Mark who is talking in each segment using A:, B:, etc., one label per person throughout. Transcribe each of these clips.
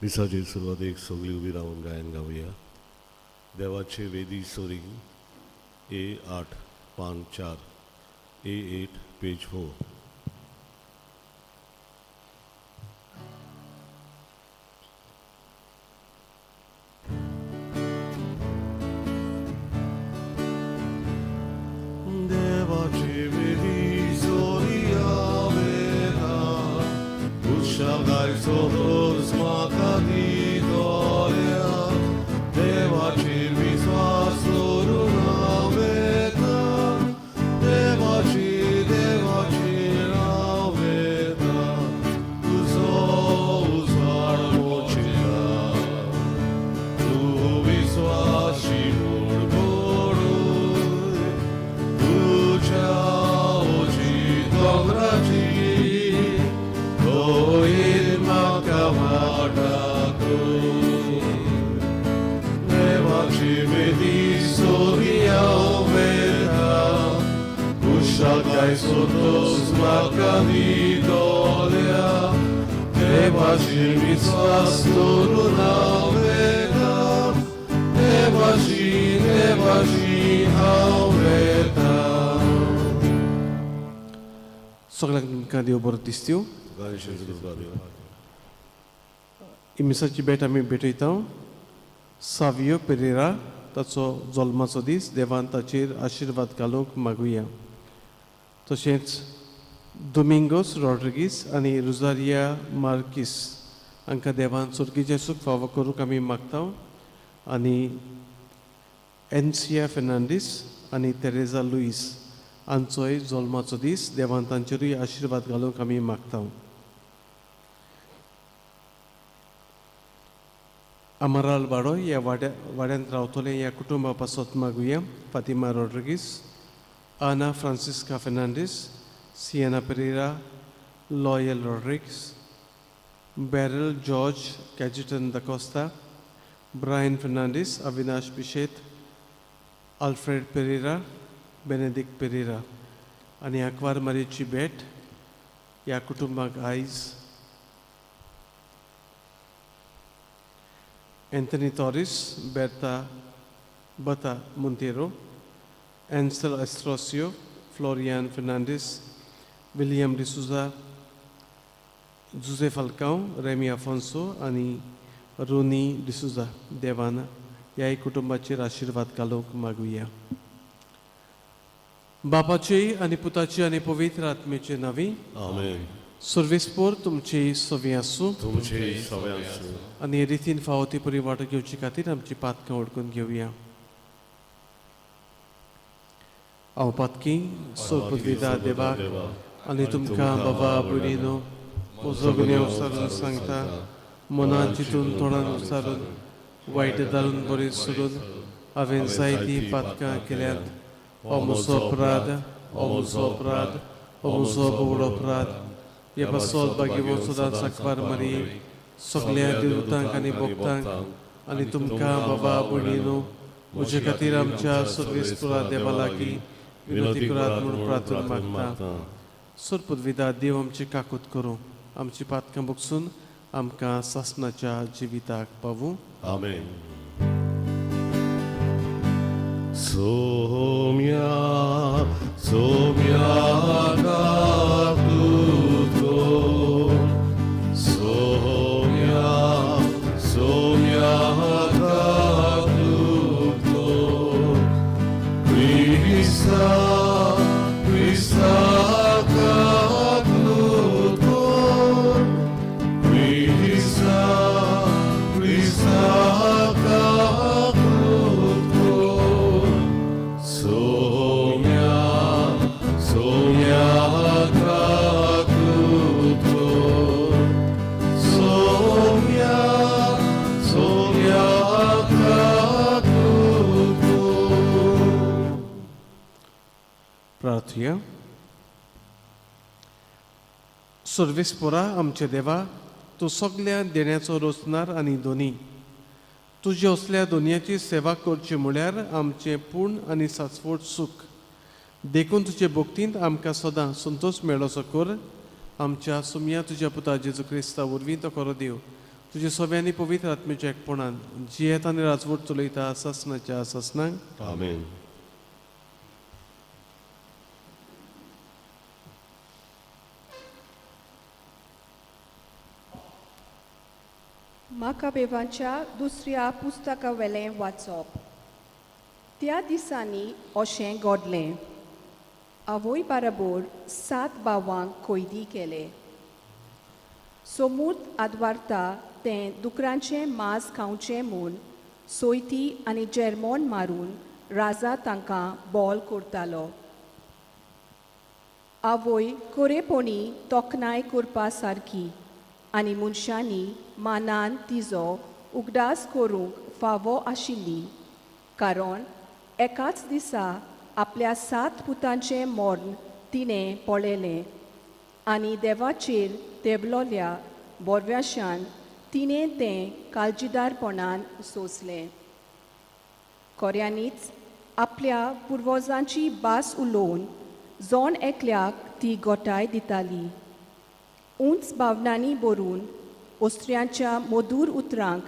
A: मिसाचे सुरवातेक सगळीं उबी रावन गायन गावया. देवाचे वेदी सोरी, ए 8 पान 4, ए 8 पेज 4. देवाचे वेदी सोरी हांवें उशागायचो रोज म्हाका दितोल्या. देवाचेर विस्वास दवरून हांव वेता. देवाचेर, देवाचेर हांव वेता. तुजो उजवाड मोचिता. तूं विस्वाशी म्हूण पडूय तुज्या उजी दोंगराची तोयर म्हाका वाट दाखय. देवाची वेदी सोरी हांव वेता. कुशागायचो तोस म्हाका दितोल्या. देवाचेर विस्वास दवरून हांव वेता. देवाची, देवाची हांव वेता.
B: सगळ्यांक तुमकां देव बरो दिसत्यो.
A: देव.
B: ही मिसाची भेट आमी भेटयता. सावियो पेरेरा, ताचो जल्माचो दीस. देवान ताचेर आशिर्वाद घालूंक मागुया. तशेंच दोमिंगोस रॉड्रिगीस आनी रुजारिया मार्कीस हांकां देवान सुर्गीचें सूख फावो करूंक आमी मागता. आनी एन्सिया फेर्नांडीस आनी तेरेजा लुईस हांचोय जल्माचो दीस. देवान तांचेरूय आशिर्वाद घालूंक आमी मागता. अमराल वाडो ह्या वाड्यांत रावतले ह्या कुटुंबा पासत मागुया. फातिमा रॉड्रिगीस, आना फ्रांसिस्का फेर्नांडीस, सियेना पेरेरा, लॉयल रॉड्रिग्स, बॅरल जॉर्ज कॅजिटन दकोस्ता, ब्रायन फेर्नांडीस, अविनाश पिशेत, आल्फ्रेड पेरेरा, बेनेदिक पेरेरा आनी आंकवार मारयेची भेट ह्या कुटुंबाक आयज एंथनी तॉरिस, बेर्ता बता मोंतेरो, एन्सल एस्ट्रोसियो, फ्लोरियान फेर्नांडीस, विलियम डिसुजा, जुजे फाल्कांव, रेमी आफोन्सो आनी रोनी डिसुजा. देवान ह्याय कुटुंबाचेर आशिर्वाद घालूंक मागुया. बापाचे आनी पुताचे आनी पवित्र आत्मेचे नांवी.
A: आमेन.
B: सर्वेस्पोर तुमची सवी आसूं.
A: तुमचे सवे आसूं.
B: आनी हे रितीन फावो ती परी वांटो घेवचे खातीर आमची पातकां वळखून घेवया. हांव पातकी सोरपुदविदा देवाक आनी तुमकां बाबा भयणीनो म्हजो गुन्यांव विचारून सांगता. मनान चिंतून, तोंडान उच्चारून, वायट दारून बरें सोडून हांवें जायतीं पातकां केल्यांत. हो म्हजो अपराध, हो म्हजो अपराध, हो म्हजो व्हड अपराध. हे पासत भाग्यवंत सदांच आंकवार मारी, सगल्या देवतांक आनी भक्तांक आनी तुमकां बाबा भयणीनो म्हजे खातीर आमच्या सर्वेस्पुरा देवा लागीं विनवती करात म्हूण प्रार्थना मागता. सोरपुदविदा देव आमची काकूत करूं, आमची पातकां बगसून आमकां सासणाच्या जिविताक पावूं.
A: आमेन. सोम्या, सोम्या काकूत कर. सोम्या, सोम्या काकूत कर. क्रिस्ता, क्रिस्ता काकूत कर. क्रिस्ता, क्रिस्ता काकूत कर. सोम्या, सोम्या काकूत कर. सोम्या, सोम्या काकूत कर.
B: प्रार्थुया. सर्वेस्पोरा आमच्या देवा, तूं सगल्या देण्याचो रोचणार आनी दोनी. तुजे असल्या दोनयाची सेवा करची म्हळ्यार आमचें पूर्ण आनी सासफोट सूख. देखून तुजे भक्तींत आमकां सदां संतोश मेळोसो कर. आमच्या सुमया तुज्या पुता जेजू क्रिस्ता वरवीं तो खरो देव. तुजे सोब्यांनी पवित्र आत्मेच्या एकपणान जियेत आनी राजवट चलयता सासनाच्या सासनाक.
A: आमेन.
C: माकाबेवाच्या दुसऱ्या पुस्तकावेलें वाचप. त्या दिसांनी अशें घडलें, आवय बाराबोर सात भावांक कोयदी केले. सोमूत आदवारता तें दुकरांचें मांस खावचें म्हूण सोयती आनी जेरमोन मारून राजा तांकां बोल करतालो. आवय कोरेपणी तोखणाय करपा सारकी आनी मनशांनी मानान तिजो उगडास करूंक फावो आशिल्ली, कारण एकाच दिसा आपल्या सात पुतांचें मर्ण तिणें पळयलें आनी देवाचेर तेबलोल्या बोरव्याशान तिणें तें काळजीदारपणान सोंसलें. खोऱ्यांनीच आपल्या पुर्वजांची भास उलोवन जण एकल्याक ती गोठाय दिताली. उंच भावनांनी भरून ओस्त्र्यांच्या मधूर उतरांक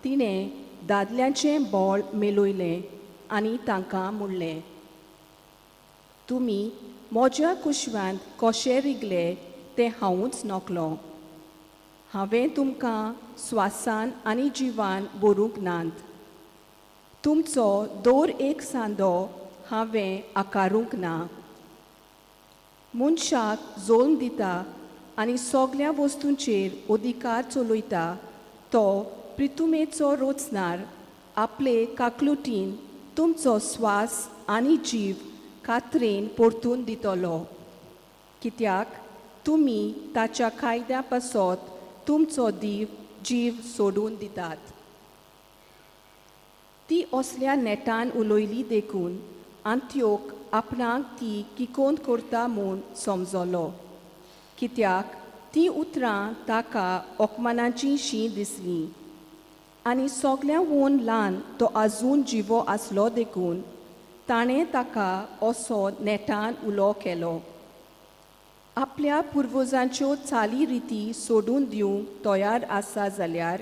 C: तिणें दादल्यांचें बळ मेळयलें आनी तांकां म्हणलें, तुमी म्हज्या कुशव्यांत कशें रिगले तें हांवूच नकलो. हांवें तुमकां स्वासान आनी जिवान भरूंक नात. तुमचो दर एक सांदो हांवें आकारूंक ना. मनशाक जोल्म दिता आनी सगल्या वस्तूंचेर अधिकार चलयता तो प्रितुमेचो रोचणार आपले काकलुटीन तुमचो स्वास आनी जीव कातरेन परतून दितलो, कित्याक तुमी ताच्या कायद्या पासत तुमचो दीव जीव सोडून दितात. ती असल्या नेटान उलयली देखून आंत्योक आपणाक ती किकोंत करता म्हूण समजलो, कित्याक ती उतरां ताका ओकमानाची शीं दिसलीं. आनी सगल्याहून ल्हान तो आजून जिवो आसलो देखून ताणें ताका असो नेटान उलो केलो. आपल्या पुर्वजांच्यो चाली रिती सोडून दिवंक तयार आसा जाल्यार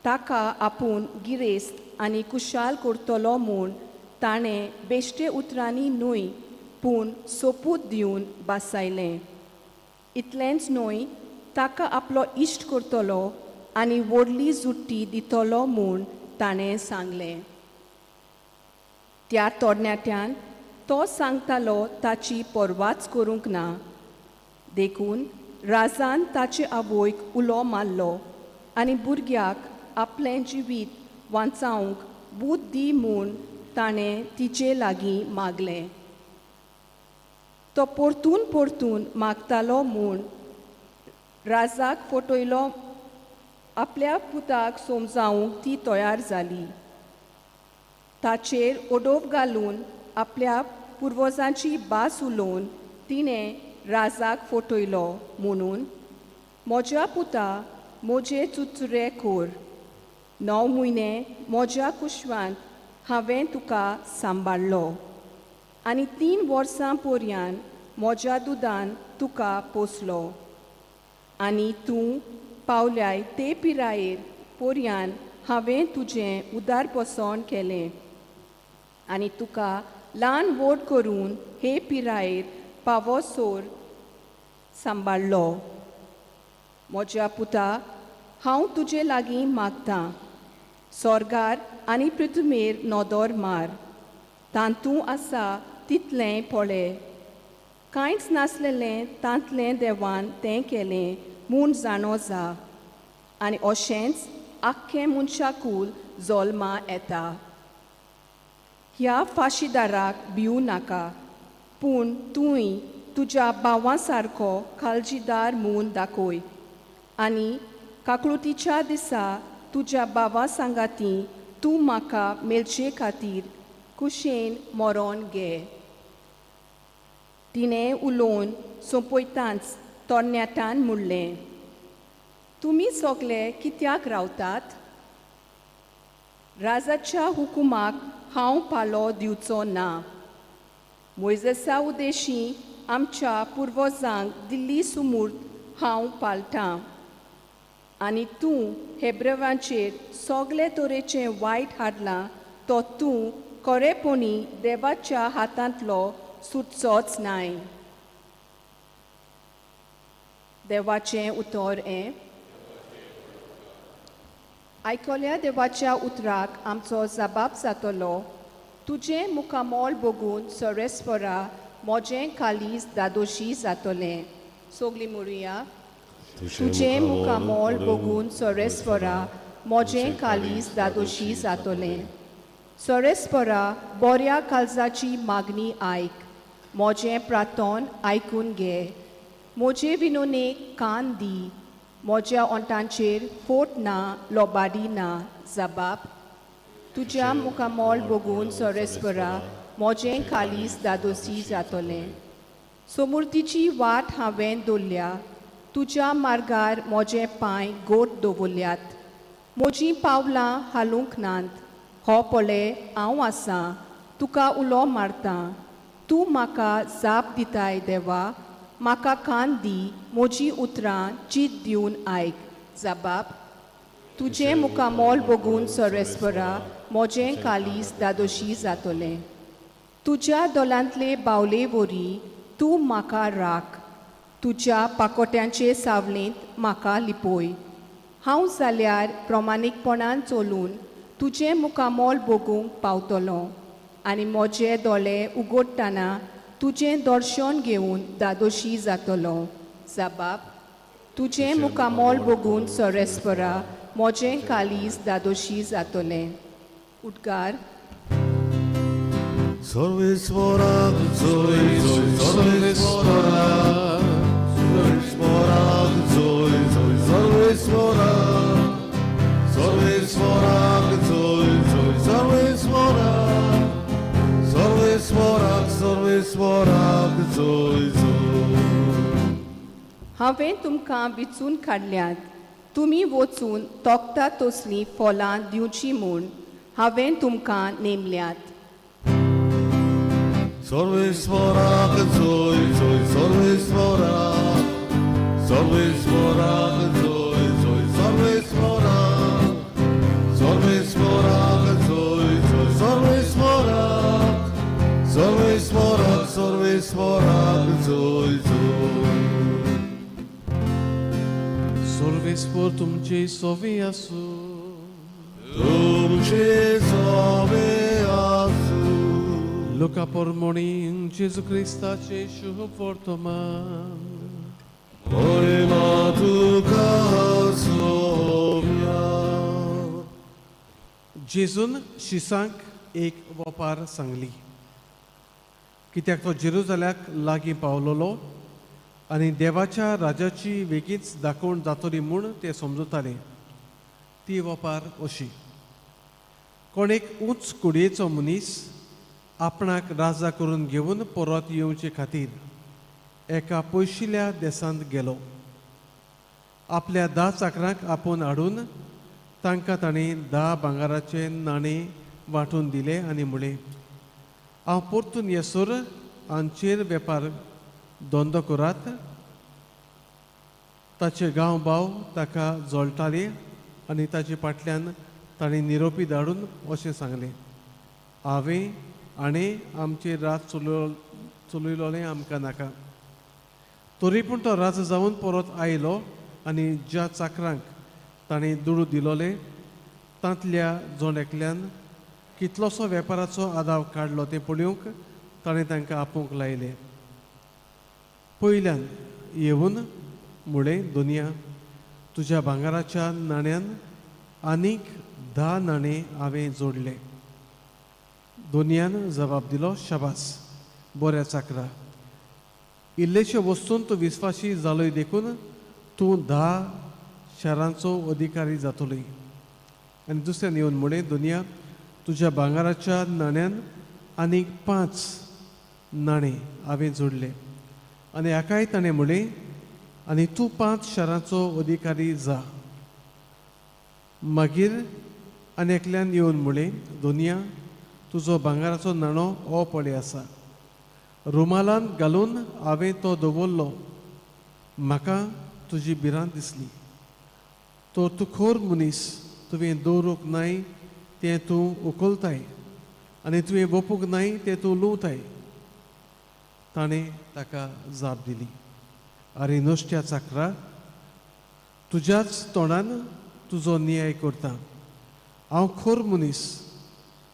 C: ताका आपूण गिरेस्त आनी कुशाल करतलो म्हूण ताणें बेश्टे उतरांनी न्हय पूण सोपूत दिवन बासायलें. इतलेंच न्हय, ताका आपलो इश्ट करतलो आनी व्हडली जुट्टी दितलो म्हूण ताणें सांगलें. त्या तरणाट्यान तो सांगतालो ताची परवाच करूंक ना, देखून राजान ताचे आवयक उलो मारलो आनी भुरग्याक आपलें जिवीत वांचावंक बूद दी म्हूण ताणें तिचे लागीं मागलें. तो परतून परतून मागतालो म्हूण राजाक फटयलो. आपल्या पुताक समजावंक ती तयार जाली. ताचेर ओडोव घालून आपल्या पुर्वजांची भास उलोवन तिणें राजाक फटयलो म्हणून, म्हज्या पुता म्हजे चुचुरे कोर, 9 म्हयने म्हज्या कुशवांत हांवें तुका सांबाळ्ळो आनी 3 वर्सां पर्यान म्हज्या दुदान तुका पोसलो आनी तूं पावल्याय ते पिरायेर पोरयान हांवें तुजें उदारपसण केलें आनी तुका ल्हान व्हड करून हे पिरायेर पावोसोर सांबाळ्ळो. म्हज्या पुता, हांव तुजे लागीं मागतां, सोर्गार आनी पृथ्वीर नदर मार, तातूं आसा तितलें पळय. कांयच नासलेलें तांतलें देवान तें केलें म्हूण जाणो जा, आनी अशेंच आख्खें मनशाकूल जल्मा येता. ह्या फाशीदाराक भिवूं नाका, पूण तूंय तुज्या भावा सारको काळजीदार म्हूण दाखय आनी काकळुतीच्या दिसा तुज्या भावा सांगाती तूं म्हाका मेळचे खातीर कुशेन मरोन घे. तिणें उलोवन सोंपयतांच तरणाट्यान म्हणलें, तुमी सगले कित्याक रावतात? राजाच्या हुकुमाक हांव पालो दिवचो ना. मोयजेसा उदेशी आमच्या पुर्वजांक दिल्ली सुमूर्त हांव पाळटां. आनी तूं हेब्रवांचेर सगळे तरेचें वायट हाडलां तो तूं खरेपणी देवाच्या हातांतलो सुटचोच नाय. देवाचें उतर हें. आयकल्या देवाच्या उतराक आमचो जबाब जातलो. तुजें मुखामोल बगून सरेस्वरा म्हजें कालीज दादोशी जातलें. सगलीं म्हणुया. तुजें मुखामोल बगून सरेस्वरा म्हजें कालीज दादोशी जातलें. सरेस्वरा बऱ्या काळजाची मागणी आयक, म्हजें प्रार्थन आयकून घे. म्हजे विनोनेक कान दी, म्हज्या ओंठांचेर फोट ना लोबाडी ना. जबाब. तुज्या मुखामोल बगून सरेस्वरा म्हजें कालीज दादोशी जातलें. सोमुर्तीची वाट हांवें दवरल्या, तुज्या मार्गार म्हजे पांय गोट दवरल्यात. म्हजीं पावलां हालूंक नात. हो पळय हांव आसां, तुका उलो मारतां, तूं म्हाका जाप दिताय. देवा म्हाका कान दी, म्हजीं उतरां चीत दिवन आयक. जबाब. तुजें मुखामोल बगून सरेस्वरा म्हजें कालीज दादोशी जातलें. तुज्या दोलांतले बावले वरी तूं म्हाका राख, तुज्या पाकोट्यांचे सावळेंत म्हाका लिपय. हांव जाल्यार प्रमाणीकपणान चलून तुजें मुखामोल बगूंक पावतलो आनी म्हजे दोळे उगडटना तुजें दर्शन घेवन दादोशी जातलो. जबाब. तुजें मुखामोल बगून सरेस्वरा म्हजें कालीज दादोशी जातलें. उद्गार.
A: सर्वेस्वराक जोय जोय सर्वेस्वराक, सर्वेस्वराक जोय जोय सर्वेस्वराक, सर्वेस्वराक जोय जोय सर्वेस्वराक, सर्वेस्वराक सर्वेस्वराक जोय जोय.
C: हांवें तुमकां विचून काडल्यात, तुमी वचून तोखता तसलीं फळां दिवचीं म्हूण हांवें तुमकां नेमल्यात.
A: सर्वेस्वराक जोय जोय सर्वेस्वराक, सर्वेस्वराक जोय जोय सर्वेस्वराक, सर्वेस्वराक जोय जोय सर्वेस्वराक, सर्वेस्वराक सर्वेस्वराक जोय जोय.
B: सर्वेस्पर तुमचे सोवे आसूं.
A: तुमचे सोवे आसूं.
B: लुका पोरमोणी जेजू क्रिस्ताचे शुभ वर्तमान.
A: महिमा तुका सोव्या.
B: जेजून शिसांक एक वपार सांगली, कित्याक तो जेरुजाल्याक लागीं पावलोलो आनी देवाच्या राजाची वेगींच दाखोवण जातली म्हूण ते समजताले. ती वपार अशी: कोण एक उंच कुडयेचो मनीस आपणाक राजा करून घेवन परत येवचे खातीर एका पयशिल्ल्या देसांत गेलो. आपल्या 10 चाकरांक आपोवन हाडून तांकां ताणें 10 भांगराचे नाणे वांटून दिले आनी म्हळें, हांव परतून येसर हांचेर वेपार धंदो करात. ताचे गांव भाव ताका जळटाले आनी ताचे फाटल्यान ताणें निरोपी धाडून अशें सांगलें, हांवें आनी आमचेर राज चलयलोलें आमकां नाका. तरी पूण तो राजा जावन परत आयलो आनी ज्या चाकरांक ताणें दुडू दिलोले तांतल्या जण एकल्यान कितलोसो वेपाराचो आदाव काडलो तें पळोवंक ताणें तांकां आपोवंक लायलें. पयल्यान येवन म्हळें, दोनया, तुज्या भांगराच्या नाण्यान आनीक 10 नाणे हांवें जोडले. दोनयान जबाब दिलो, शाबास बऱ्या चाकरा, इल्लेशे वस्तून तूं विस्वाशी जालोय देखून तूं 10 शारांचो अधिकारी जातलोय. आनी दुसऱ्यान येवन म्हळें, दोनया, तुज्या भांगराच्या नाण्यान आनीक 5 नाणे हांवें जोडले. आनी हाकाय ताणें म्हळें, आनी तूं 5 शारांचो अधिकारी जा. मागीर आनी एकल्यान येवन म्हळें, दोनया, तुजो भांगराचो नाणो हो पळय आसा, रुमालान घालून हांवें तो दवरलो, म्हाका तुजी भिरांत दिसली. तर तूं खोर मनीस, तुवें दवरूंक नाय तें तूं उखलताय आनी तुवें वोपूंक नाय तें तूं लुवताय. ताणें ताका जाप दिली, आरे नुस्त्या चाकरा, तुज्याच तोंडान तुजो न्याय करता. हांव खोर मनीस,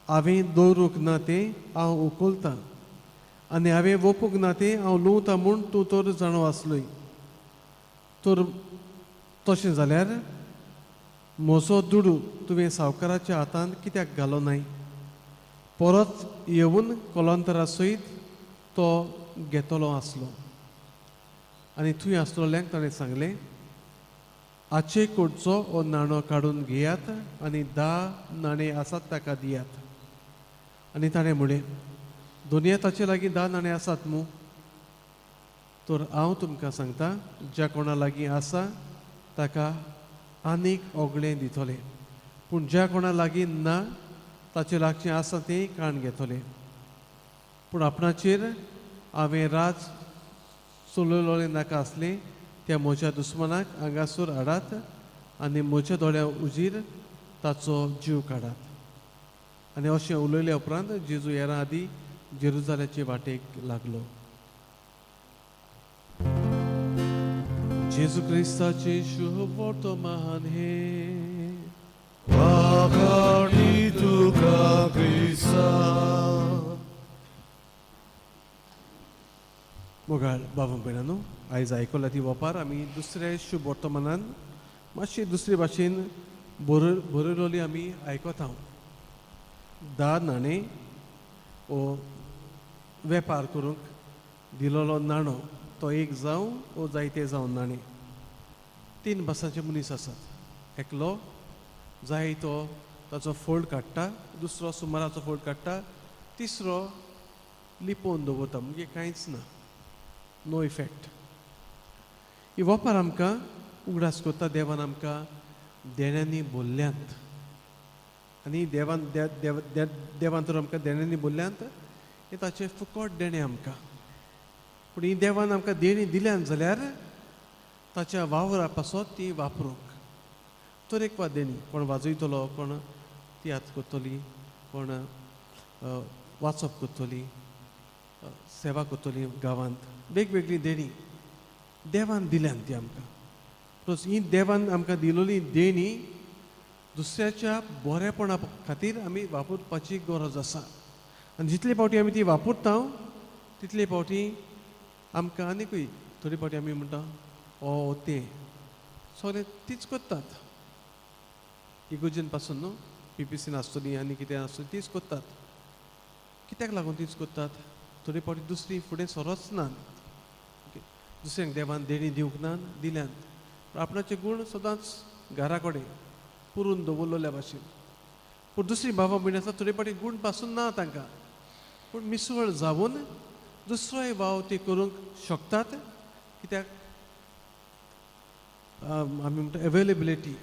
B: हांवें दवरूंक ना तें हांव उखलतां आनी हांवें वोपूंक ना तें हांव लुवतां म्हूण तूं तर जाणो आसलोय. तर तशें जाल्यार म्हजो दुडू तुवें सावकाराच्या हातांत कित्याक घालो नाय? परत येवन कलंतरा सयत तो घेतलो आसलो. आनी थंय आसलोल्यांक ताणें सांगलें, आचे कडचो हो नाणो काडून घेयात आनी 10 नाणे आसात ताका दियात. आनी ताणें म्हणलें, दोनया ताचे लागीं 10 नाणे आसात मू? तर हांव तुमकां सांगता, ज्या कोणा लागीं आसा ताका आनीक ओगळें दितलें, पूण ज्या कोणा लागीं ना ताचे लागचें आसा तें काण घेतलें. पूण आपणाचेर हांवें राज चलयलोलें नाका आसलें त्या म्हज्या दुस्मानाक हांगासर हाडात आनी म्हज्या दोळ्या उजीर ताचो जीव काडात. आनी अशें उलयल्या उपरांत जेजू हेरां आदीं जेरुजाल्याचे वाटेक लागलो. जेजू क्रिस्ताचे शुभ वर्तमान हें.
A: वाखाणी तुका क्रिस्ता.
B: मोगाळ बाबा भयणांनो, आयज आयकला ती वपार आमी दुसऱ्या शुभ वर्तमानान मातशी दुसरे भाशेन बरयलोली आमी आयकता. 10 नाणे ओ वेपार करूंक दिलोलो नाणो, तो एक जावं ओ जायते जावं नाणे. 3 भासांचे मनीस आसात. एकलो जाय तो ताचो फोल्ड काडटा, दुसरो सुमाराचो फोल्ड काडटा, तिसरो लिपोवन दवरता, म्हणजे कांयच ना, नो इफेक्ट. ही वपार आमकां उगडास करता देवान आमकां देण्यांनी बोल्ल्यांत आनी देवान देवान तर आमकां देण्यांनी बोल्ल्यांत हें ताचें फुकट देणें आमकां. पूण ही देवान आमकां देणीं दिल्यान जाल्यार ताच्या वावरा पासत ती वापरूंक तरेकवार देणी, कोण वाजयतलो, कोण तियात्र करतली, कोण वाचप करतली, सेवा करतली गांवांत, वेगवेगळी देणी देवान दिल्यान ती आमकां. प्लस ही देवान आमकां दिलोली देणी दुसऱ्याच्या बरेपणा खातीर आमी वापरपाची गरज आसा. आनी जितले फावटी आमी ती वापरता तितले फावटी आमकां आनीकूय थोडे फावटी आमी म्हणटा ओ तें सगळें तीच करतात, इगोर्जेन पासून न्हू पीपीसीन आसतली आनी कितें आसतली तीच करतात. कित्याक लागून तीच करतात? थोडे फावटी दुसरी फुडें सरोच ना, दुसऱ्यांक देवान देणी दिवंक ना दिल्यान, पूण आपणाचे गूण सदांच घरा कडेन पुरून दवरलेल्या भाशेन. पूण दुसरी बाबा भयणी आसा थोडे फावटी गूण पासून ना तांकां, पूण मिसळ जावन दुसरोय वाव ती करूंक शकतात. कित्याक आमी म्हणटा एवेलेबिलिटी,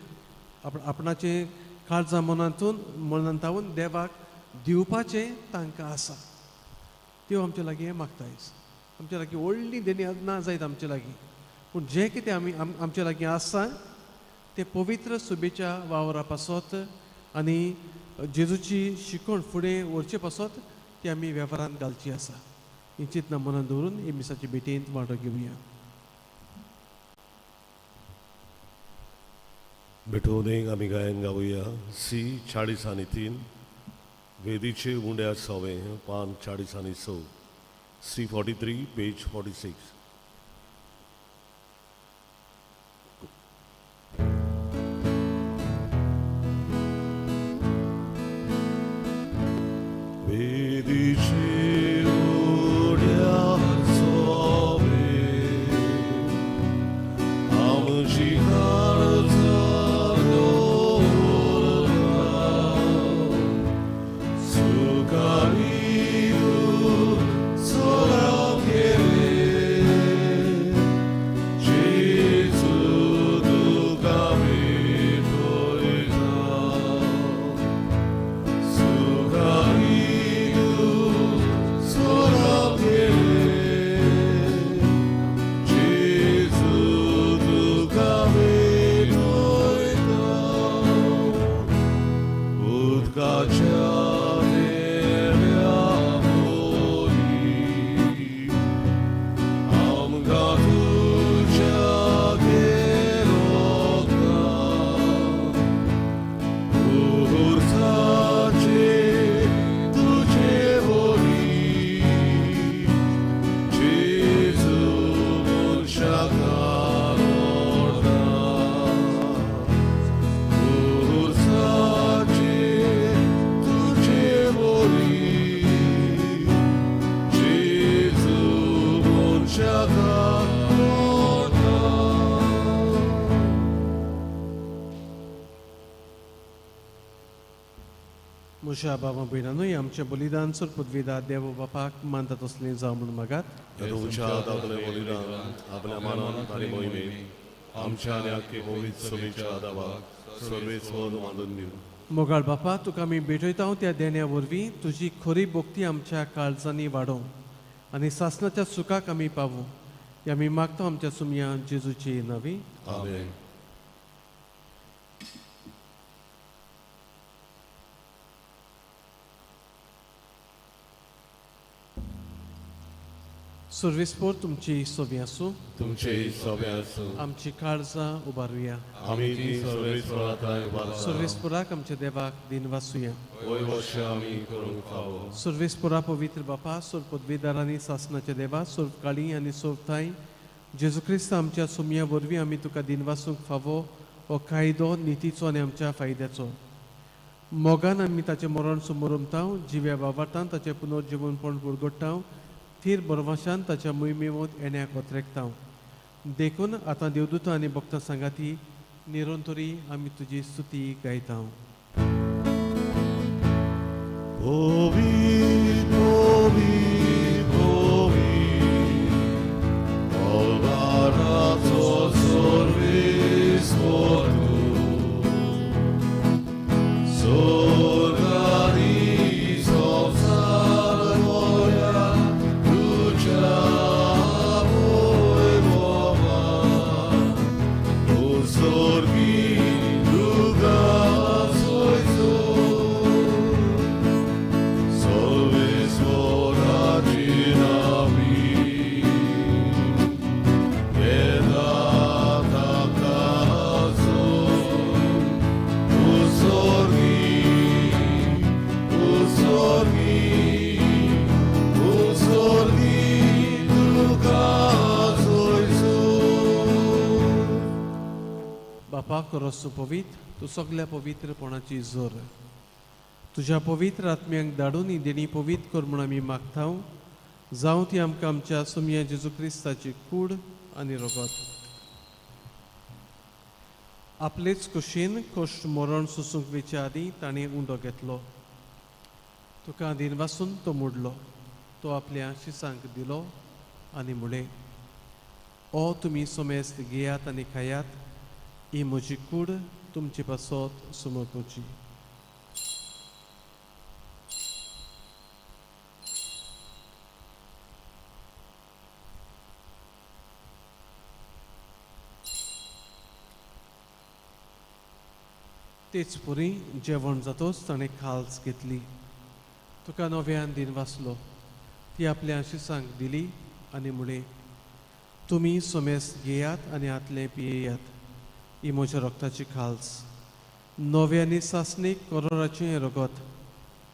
B: आपणाचें काळजा मनांतून मनांतावन देवाक दिवपाचें तांकां आसा. देव आमचे लागीं हें मागता आयज. आमचे लागीं व्हडली देणी ना जायत आमचे लागीं, पूण जें कितें आमी आमचे लागीं आसा तें पवित्र सुबेच्या वावरा पासत आनी जेजूची शिकवण फुडें व्हरचे पासत ती आमी वेव्हारांत घालची आसा. ही चिंतना मनांत दवरून ही मिसाचे भेटेंत वांटो घेवया.
A: भेटवणेक आमी गायन गावया सी 40 आनी 3, वेदीचे उंड्या सवें पान 40 आनी 6, सी 43 पेज 46. वेदीचे उड्या सवें आमची काळजां दवरता, सुखारी चोरा केले. उदकाच्या देव्या बोली आमकां तुज्या गेलोका उर्साचे तुजे बोली जेजू मनशाक ओडता. उर्साचे तुजे बोली जेजू मनशाक ओडता.
B: म्हज्या बाबा भयणानूय आमचें बलिदान सर पदवीदा देव बापाक मानता तसलें जावं म्हणून मागात.
A: तुमच्या आपल्या बलिदान आपल्या मानान आनी मोहिमेन आमच्या आनी आख्खे पवित्र सभेच्या दावाक सर्वेस्वर बांदून दिवं.
B: मोगाळ बापा, तुका आमी भेटयता त्या देण्या वरवीं तुजी खरी भक्ती आमच्या काळजांनी वाडोवं आनी सासणाच्या सुखाक आमी पावूं हें आमी मागता आमच्या सुमया जेजूची नवी.
A: आमेन.
B: सर्वेस्पोर तुमची सोबी आसूं.
A: तुमचे सभे आसूं.
B: आमची काळजां उबारुया.
A: आमी ती सर्वेस्वरा थंय उबारता.
B: सर्वेस्पोराक आमच्या देवाक दिन वासूया.
A: वयवश आमी करूंक फावो.
B: सर्वेस्पोरा पवित्र बापा, सोर पदवीदारांनी सासणाच्या देवा, सोर काळी आनी सोर थांय जेजू क्रिस्त आमच्या सुमया वरवीं आमी तुका दिनवासूंक फावो हो कायदो नितीचो आनी आमच्या फायद्याचो. मोगान आमी ताचें मरण समोरमताव, जिव्या वावरतान ताचें पुनर्जिवनपण बुडगोडटाव, थीर बरवाशान ताच्या मोहिमेवत येण्याक ओतरेकताव. देखून आतां देवदूतां आनी भक्तां सांगाती निरंतरी आमी तुजी स्तुती गायताव.
A: Ovid, Ovid, Ovid, Alvarato sorbis mortu, Sorgaris of Salmoria, Lucia voi bova, O sorgi luga soizor, Solvis voragina mi, Edata caso, Usorgi, usorgi, usorgi, duca soisor.
B: बापा करोस पवित्र, तूं सगल्या पवित्रपणाची जोर. तुज्या पवित्र आत्म्यांक धाडून ही देणी पवित्र कर म्हूण आमी मागता. जावं ती आमकां आमच्या सुमया जेजू क्रिस्ताची कूड आनी रगत. आपलेच कुशीन कश्ट मरण सोसूंक वेचे आदीं ताणें उंडो घेतलो. तुका दिनवासून तो मोडलो, तो आपल्या शिसांक दिलो आनी म्हणलें, ओ तुमी सोमेस्त घेयात आनी खायात, ही म्हजी कूड तुमचे पासत समर्पुची. तेच पुरी जेवण जातोच ताणें खाल्स घेतली, तुका नव्यान दिन वाचलो, ती आपल्या आशिसांक दिली आनी म्हणलें, तुमी सोमेस घेयात आनी हातलें पियेयात, ही म्हज्या रक्ताची खाल्स, नवे आनी सासणीक करोराचें रगत,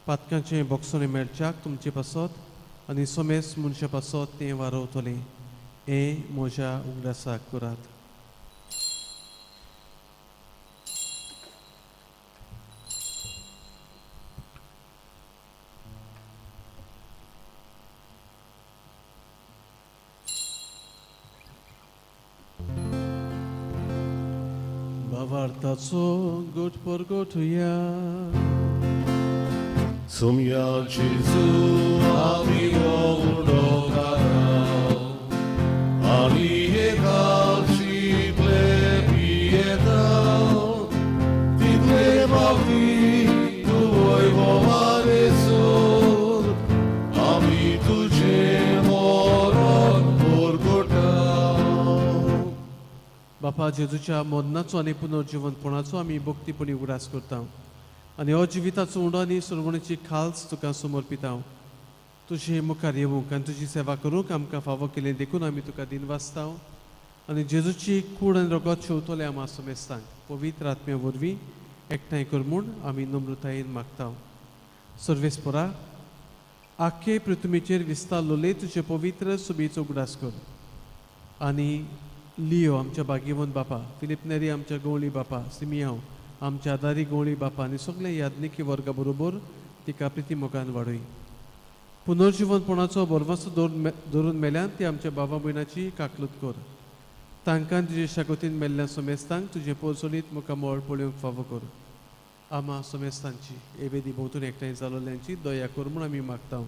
B: पातकांचें बोगसणें मेळच्याक तुमचे पासत आनी सोमेस मनशा पासत तें वारवतलें. हें म्हज्या उगडासाक करात. भावार्थाचो गोट परगोटुया.
A: सुमया जेजू आमी उडो काडा आनी हे कालशीतले पियेता तितले बाबती तुवय बोवारेसोर आमी तुजें मरण परगटा.
B: बापा जेजूच्या मरणाचो आनी पुनर्जिवनपणाचो आमी भक्तीपणी उगडास करता आनी हो जिविताचो उंडो आनी सुरवणीची खाल्स तुका समर्पितांव. तुजे मुखार येवंक आनी तुजी सेवा करूंक आमकां फावो केलें देखून आमी तुका दिनवासतांव. आनी जेजूची कूड आनी रगत शेवतले आमा समेस्तांक पवित्र आत्म्या वरवीं एकठांय कर म्हूण आमी नम्रतायेन मागता. सर्वेस्परा, आख्खे पृथ्वीचेर विस्तारलोले तुजे पवित्र सुबेचो उगडास कर आनी लियो आमच्या भाग्यवंत बापा, फिलीप नेरी आमच्या गवळी बापा, सिमियांव आमच्या आदारी गवळी बापा आनी सगळे याज्ञिकी वर्गा बरोबर तिका प्रिती मोगान वाडय. पुनर्जिवनपणाचो बरवासो धरून मेल्यान ती आमच्या बाबा भयणाची काकलूत कर. तांकां तुजे शागोतीन मेल्ल्या सोमेस्तांक तुजें पोरसोलीत मुखामळ पळोवंक फावो कर. आमा सोमेस्तांची एवेदी भोंवतणी एकठांय जालोल्यांची दया कर म्हूण आमी मागता.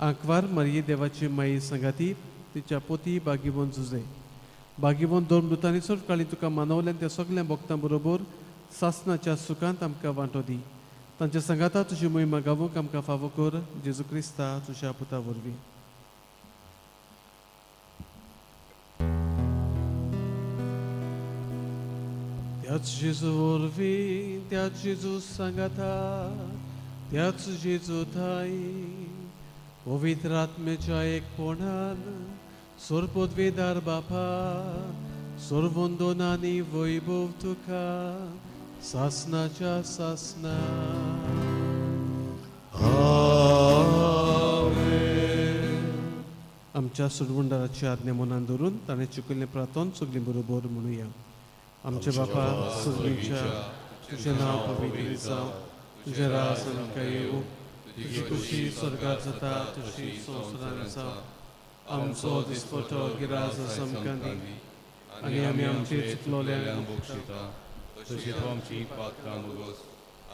B: आंकवार मारये देवाची माई सांगाती तिच्या पोती बागीवन जुजे बागीवन दोन मृतांनी सर्वकाळी तुका मानवल्यान त्या सगल्या भक्तां बरोबर सासनाच्या सुखांत आमकां वांटो दी. तांच्या सांगाता तुजी मोहिमा गावूंक आमकां फावो कर. जेजू क्रिस्ता तुज्या पुता वरवीं. त्याच जेजू वरवीं, त्याच जेजू सांगाता, त्याच जेजू थाई पवित्र आत्म्याच्या एकपणान सोरपदवेदार बापा सोरवंदनानी वैभव तुका सासनाच्या सासना. आमच्या सुरवंडाराची आज्ञा मनान धरून ताणें चुकिल्लें प्रार्थन सगळीं बरोबर म्हणुया. आमच्या बापा सगळींच्या, तुजें नांव पवित्र जावं, तुजें राज आमकां येवं, तुजी खुशी स्वर्गात जाता तशी संवसारांत जावं. आमचो दिसपटो गिराज आमकां दी आनी आमी आमचे चुकलोल्यांक
D: बक्षिता तशी तूं आमची पात्रां मुगोस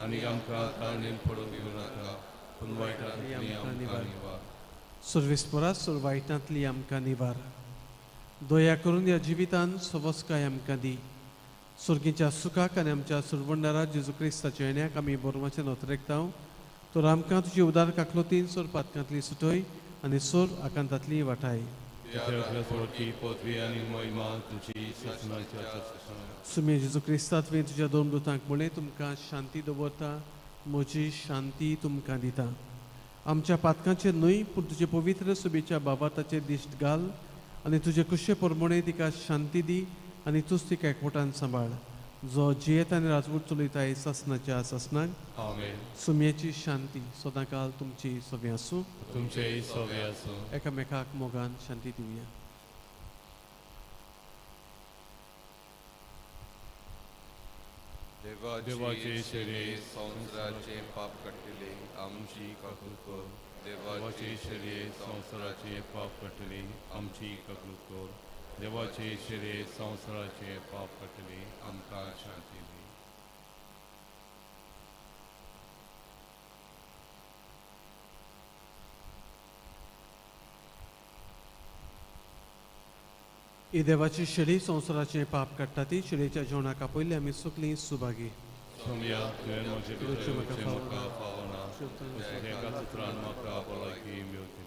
D: आनी आमकां ताळणेन पडूंक दिवं नाका, पूण वायटांतली आमकां निवार.
B: सर्वेस्परा, सोर वायटांतली आमकां निवार. दया करून ह्या जिवितान सवस्काय आमकां दी. स्वर्गीच्या सुखाक आनी आमच्या सुरवंडारा जेजू क्रिस्ताच्या येण्याक आमी बोरमाचें नोतरेकता. तर आमकां तुजी उदार काकलोतीन सोर पातकांतली सुटय आनी सोर आकांतांतली वाटाय.
D: पदवी आनी महिमा तुजी सासणाच्या सासणाक.
B: सुमे जेजू क्रिस्ता, तुवें तुज्या दोन दुतांक म्हणलें, तुमकां शांती दवरता, म्हजी शांती तुमकां दिता. आमच्या पातकांचेर न्हय पूण तुजे पवित्र सुबेच्या बाबाताचेर दिश्ट घाल आनी तुजे कुशे प्रमाणे तिका शांती दी आनी तूंच तिका एकवटान सांबाळ, जो जियेत आनी राजवट चलयताय सासणाच्या सासणाक.
D: आमेन.
B: सुमयेची शांती सदांकाल तुमची सगळीं आसूं.
D: तुमचेय सगळे आसूं.
B: एकामेकाक मोगान शांती दिवया.
D: देवाचे शरीर संवसाराचे पाप काडटले आमची काकूत कर. देवाचे शरीर संवसाराचे पाप काडटले आमची काकूत कर. देवाचे शरीर संवसाराचे पाप काडटले आमकां शांती दी.
B: ही देवाची शेळी संवसाराचें पाप काडटा ती शेळीच्या जेवणाक आपयल्ली आमी सगळीं सुभागी.
D: सोमया, तुवें म्हजे भितर येवचें म्हाका फावना, तुज्या एका उतरान म्हाका भलायकी मेळटली.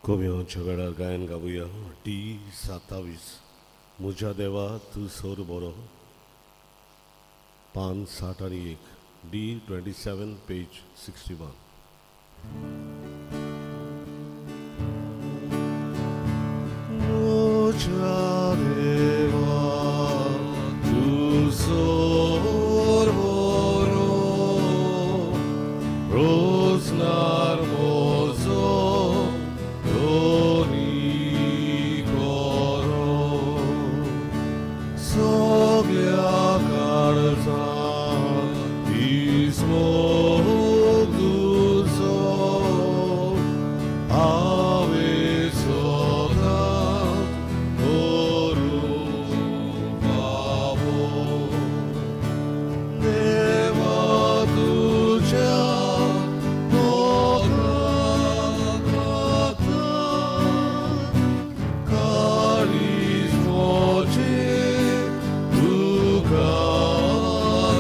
A: कोम्योच्या वेळार गायन गावया डी 27 म्हज्या देवा तूं सोर बरो, पान 61, D 27, page 61. म्हज्या देवा तूं सोर बरो, रोजनार मोजो धनी करो, सगळ्या काळजान दिसमोग तुजो हांवें सदांच करूंक फावो. देवा तुज्या मोगाक लागून काळीज म्हजें तुका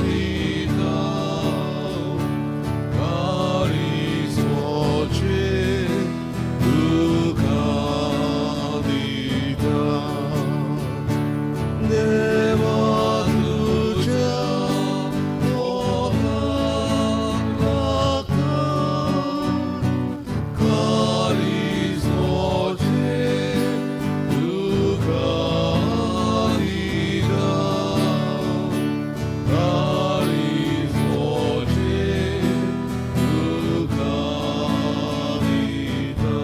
A: दिता, काळीज म्हजें तुका दिता. देवा तुज्या मोगाक लागून काळीज म्हजें तुका दिता, काळीज म्हजें तुका दिता.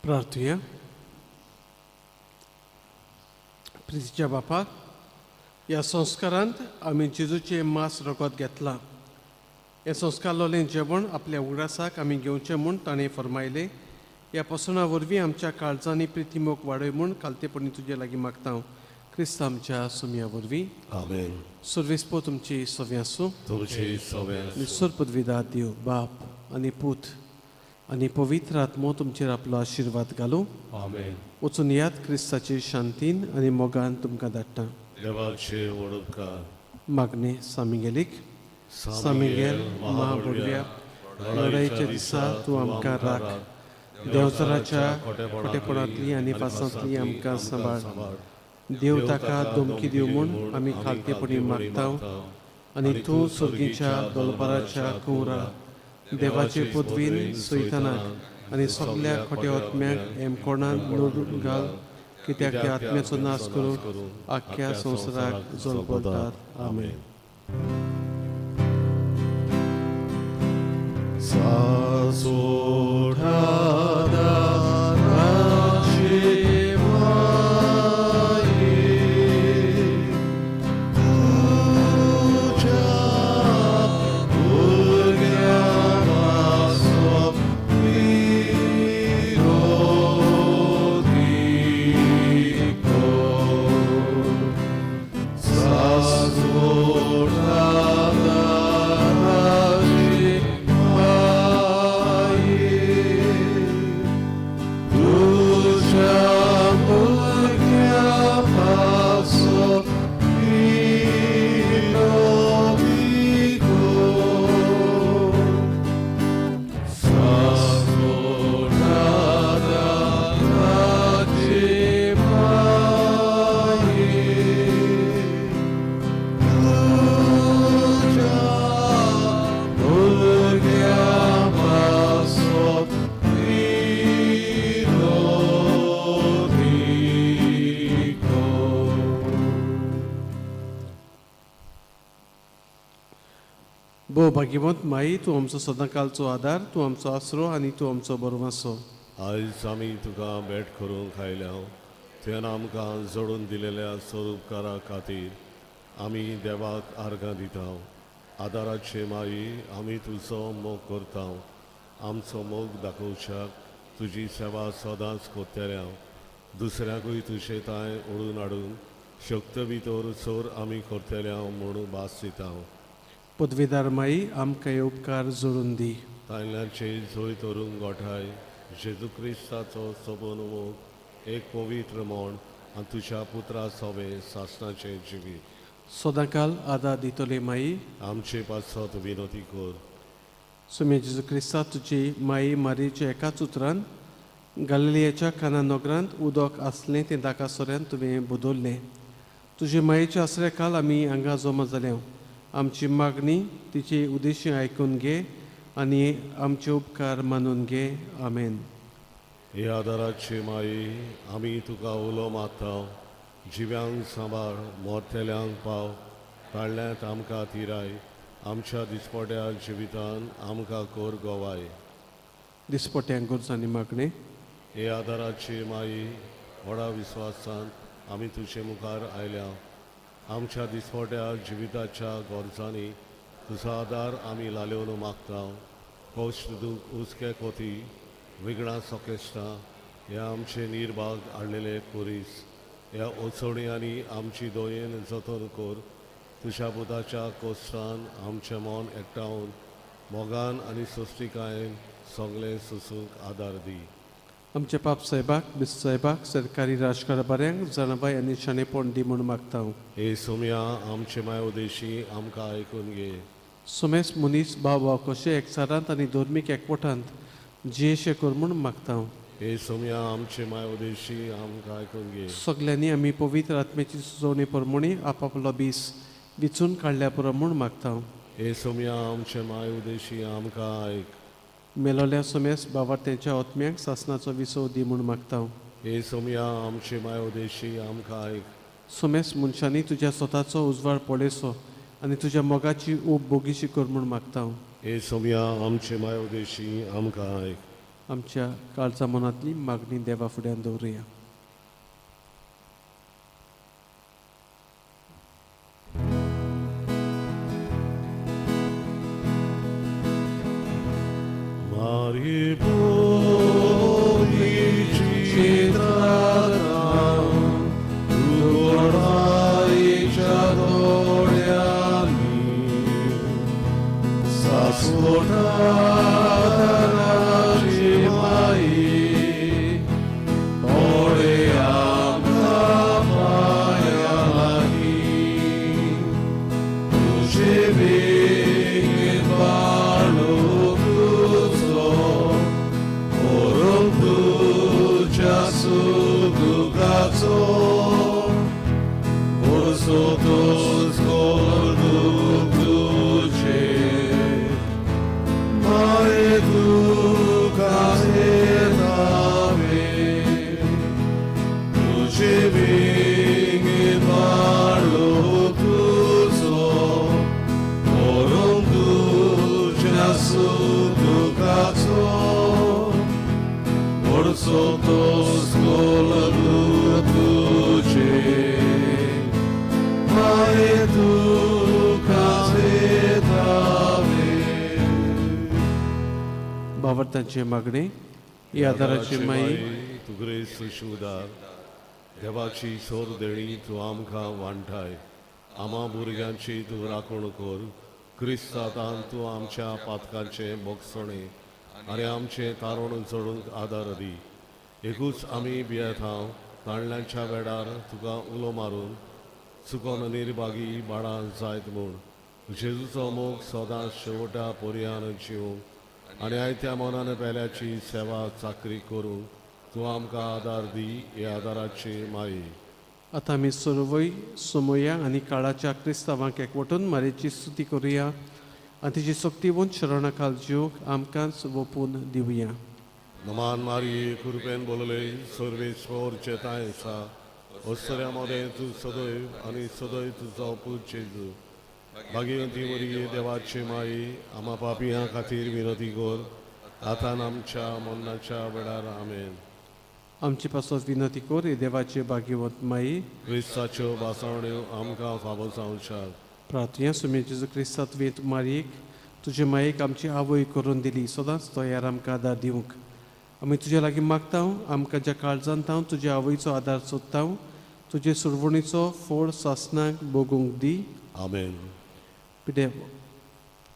B: प्रार्थुया. प्रितीच्या बापा, ह्या संस्कारांत आमी जेजूचें मांस रगत घेतलां. हें संस्कारलोलें जेवण आपल्या उगडासाक आमी घेवचें म्हूण ताणें फर्मायलें. ह्या पसणा वरवीं आमच्या काळजांनी प्रितीमोग वाडय म्हूण खालतेपणी तुजे लागीं मागता हांव, क्रिस्त आमच्या सुमया वरवीं.
A: आमेन.
B: सर्वेस्पो तुमची सव्यां आसूं.
A: तुमची सव्या.
B: आनी सरपदविदा देव बाप आनी पूत आनी पवित्र आत्मो तुमचेर आपलो आशिर्वाद घालूं.
D: आमेन.
B: वचून याद, क्रिस्ताचे शांतीन आनी मोगान तुमकां धाडटा.
A: देवाचे वडपकार.
B: मागणें सामिगेलीक. सामिगेल महाबोडव्या, लढाईच्या दिसा तूं आमकां राख. देंवचाराच्या खोटेपणांतली आनी फासांतली आमकां सांबाळ. देव ताका धमकी दिवं म्हूण आमी खालतेपणी मागता आनी तूं सर्गीच्या दोलपाराच्या कुंवरा देवाचे पदवीन सैतानाक आनी सगल्या खोट्या आत्म्याक हेमकोणान नडून घाल, कित्याक त्या आत्म्याचो नाश करून आख्ख्या संवसाराक जलपतात. आमेन. भोव भाग्यवंत माई, तूं आमचो सदांकालचो आदार, तूं आमचो आसरो आनी तूं आमचो बरवासो.
A: आयज आमी तुका भेट करूंक आयल्या. तुवें आमकां जोडून दिलेल्या स्वरूपकारा खातीर आमी देवाक आर्गां दिता. आदाराचे माई, आमी तुजो मोग करता. आमचो मोग दाखोवच्याक तुजी सेवा सदांच करतल्या. दुसऱ्याकूय तुजे तांय ओडून हाडून शक्त भितर चोर आमी करतल्या म्हूण भास दिता.
B: पदवीदार माई, आमकां हे उपकार जोडून दी.
A: तांयल्याचे जोय तरून गोठाय जेजू क्रिस्ताचो सोबून मोग, एक पवित्र म्हण आनी तुज्या पुत्रा सोबे सासणाचें जिवीत
B: सदांकाल आदार दितले माई,
A: आमचे पासत विनोती कर.
B: सुमे जेजू क्रिस्ता, तुजी माई मारीच्या एकाच उतरान गालिलियाच्या काना नगरांत उदक आसलें तें दाका सोऱ्यान तुवें बदललें. तुजे मायेच्या आसऱ्या खाल आमी हांगा जमा जाल्या. आमची मागणी तिची उद्देशी आयकून घे आनी आमचे उपकार मानून घे. आमेन.
A: हे आदाराचे माई, आमी तुका उलो मारता. जिव्यांक सांबाळ, मोरतेल्यांक पाव, काडल्यांत आमकां तिराय. आमच्या दिसपट्या जिवितान आमकां कोर गोवाय.
B: दिसपट्यांक गरजांनी मागणें.
A: हे आदाराची माई, व्हडा विस्वासान आमी तुजे मुखार आयल्या. आमच्या दिसपट्या जिविताच्या गरजांनी तुजो आदार आमी लालेवन मागता. कश्ट, दूख, हुस्के, कोती, विघ्नां, सोकेश्टां ह्या आमचे निर्भाग हाडलेले पुरीस ह्या ओचोवण्यांनी आमची दोयेन जतन कर. तुज्या पुताच्या कोश्टान आमचें मन एकठावन मोगान आनी सोंसतिकायेन सगळें सोसूंक आदार दी.
B: आमच्या पाप साहेबाक, बिस्त साहेबाक, सरकारी राजकारभाऱ्यांक जाणाबाय आनी शाणेपण दी म्हूण मागता हांव.
A: हे सोम्या, आमचे माय उदेशी, आमकां आयकून घे.
B: सोमेस मनीस भाव भाव कशे एकचारांत आनी धर्मीक एकवटांत जियेशे कर म्हूण मागता हांव.
A: हे सोम्या, आमचे माय उदेशी, आमकां आयकून घे.
B: सगल्यांनी आमी पवित्र आत्म्याची सुचोवणी प्रमाणे आपापलो बीस विचून काडल्या पुरो म्हूण मागता हांव.
A: हे सोम्या, आमचे माय उदेशी, आमकां आयक.
B: मेलोल्या सोमेस बावार्थ्यांच्या आत्म्यांक सासनाचो विसव दी म्हूण मागता हांव.
A: हे सोम्या, आमचे माय उदेशी, आमकां आयक.
B: सोमेस मनशांनी तुज्या स्वताचो उजवाड पळयसो आनी तुज्या मोगाची ऊब बोगीशी कर म्हूण मागता हांव.
A: हे सोम्या, आमचे माय उदेशी, आमकां आयक.
B: आमच्या काळजा मनांतली मागणी देवा फुड्यान दवरुया.
A: मारी बोलीची चित्रां उगडाईच्या दोळ्यांनी सासवटाची माई पळे आमकां पांयां लागीं तुजे बेगीन बाळू तुजो व्हरून तुज्या सुखदुखाचो वर्सो तोच कोर्दूक तुजें माये तुका येतावे तुजे बेगीन बाळू तुजो व्हरून तुज्या सुखदुखाचो वर्सो तोच कोर्दूक तुजें माये तुका येतावे.
B: भावार्थांचे मागणे ही आदाराची माई
A: तुगरे सुशुदार देवाची सोर देणी तूं आमकां वांठाय आमा भुरग्यांची तूं राखण कर क्रिस्तांतान तूं आमच्या पातकांचे बोगसणे आनी आमचें तारण चडूंक आदार दी. एकूच आमी भियेतांव तांडल्यांच्या वेळार तुका उलो मारून चुकोन निर्भागी बाळां जायत म्हूण जेजूचो मोग सदांच शेवटा पर्यान जिवंक आनी आयत्या मनान पेल्याची सेवा चाकरी करूंक तूं आमकां आदार दी हे आदाराची माई.
B: आतां आमी सर्वय समया आनी काळाच्या क्रिस्तांवांक एकवटून मारेची स्तुती करुया आनी तिची सक्तीवंत शरणाखाल जिवंक आमकांच वोपून दिवया.
A: नमान मारी कृपेन बोलले सर्वेश्वर चेताय आसा अस्तऱ्या मदें तूं सदैव आनी सदैव तुजो पूत जेजू भागीवंती वरी देवाची माई आमा पापयां खातीर विनोती कर आतां आमच्या मरणाच्या वेळार. आमेन.
B: आमचे पासत विनंती कर हे देवाचे भाग्यवंत माई.
A: क्रिस्ताच्यो भासावण्यो आमकां फावो जावच्याक.
B: प्रार्थुया. सुमे जेजू क्रिस्ता तुवें मारयेक तुजे मायेक आमची आवय करून दिली सदांच तयार आमकां आदार दिवंक आमी तुजे लागीं मागता. आमकां ज्या काळजांत हांव तुजे आवयचो आदार सोदता तुजे सुरवणीचो फोड सासनाक भोगूंक दी.
A: आमेन.
B: पिडे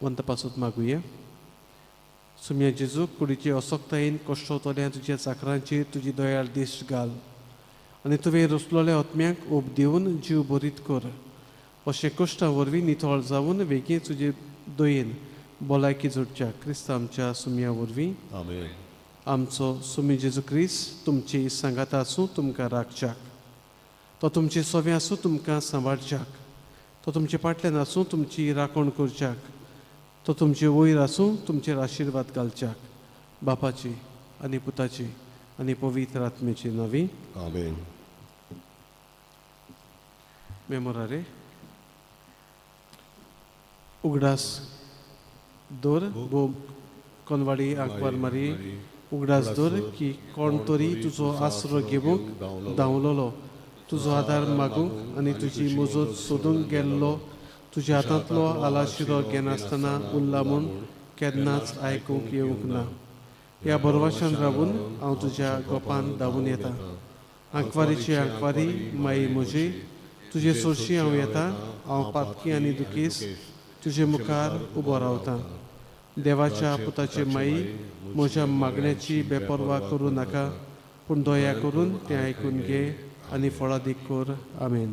B: वंत पासत मागुया. सुम्या जेजू कुडीचे असक्तायेन कश्टवतल्या तुज्या चाकरांचेर तुजी दयाळ दिश्ट घाल आनी तुवें रचलोल्या आत्म्याक ऊब दिवन जीव बरीत कर. अशें कश्टां वरवीं नितळ जावन वेगीं तुजे दयेन भलायकी जोडच्या क्रिस्त आमच्या सुम्या वरवीं.
A: आमेन.
B: आमचो सुमी जेजू क्रिस्त तुमची सांगात आसूं तुमकां राखच्याक तो तुमचे सोवे आसूं तुमकां सांबाळच्याक तो तुमचे फाटल्यान आसूं तुमची राखण करच्याक तो तुमचे वयर आसूं तुमचेर आशिर्वाद घालच्याक. बापाची आनी पुताची आनी पवित्र आत्म्याची नवी.
A: आमेन.
B: मेमोरारे उगडास दवर भोव कोनवाडी आंकवार मारी उगडास दवर की कोण तरी तुजो आसरो घेवंक धांवलोलो तुजो आदार मागूंक आनी तुजी मुजत सोदूंक गेल्लो तुज्या हातांतलो आलाशिरो घेनासतना उरला म्हूण केन्नाच आयकूंक येवंक ना. ह्या बरवाशान रावून हांव तुज्या गोपान धांवून येता. आंकवारीची आंकवारी माई म्हजी तुजे सोरशी हांव येता. हांव पातकी आनी दुखेस तुजे मुखार उबो रावता. देवाच्या पुताचे माई म्हज्या मागण्याची बेपर्वा करूं नाका पूण दया करून तें आयकून घे आनी फळादीक कर. आमेन.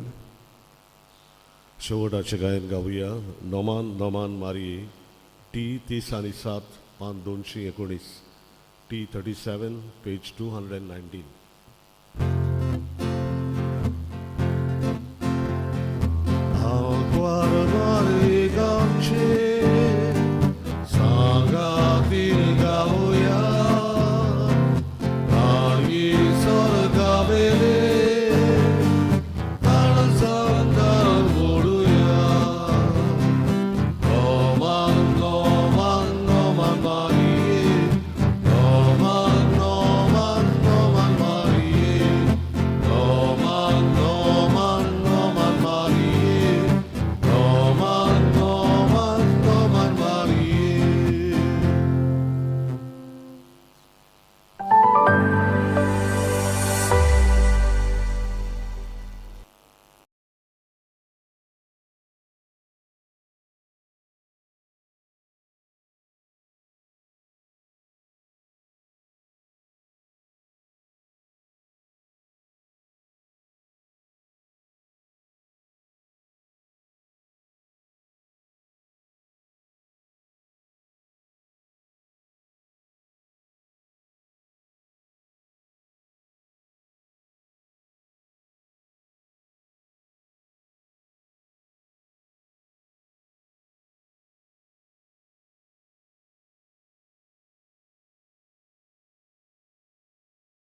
A: शेवटाचें गायन गावया नोमान नोमान मारी टी 30 आनी 7 पान 219 T 37 page 219.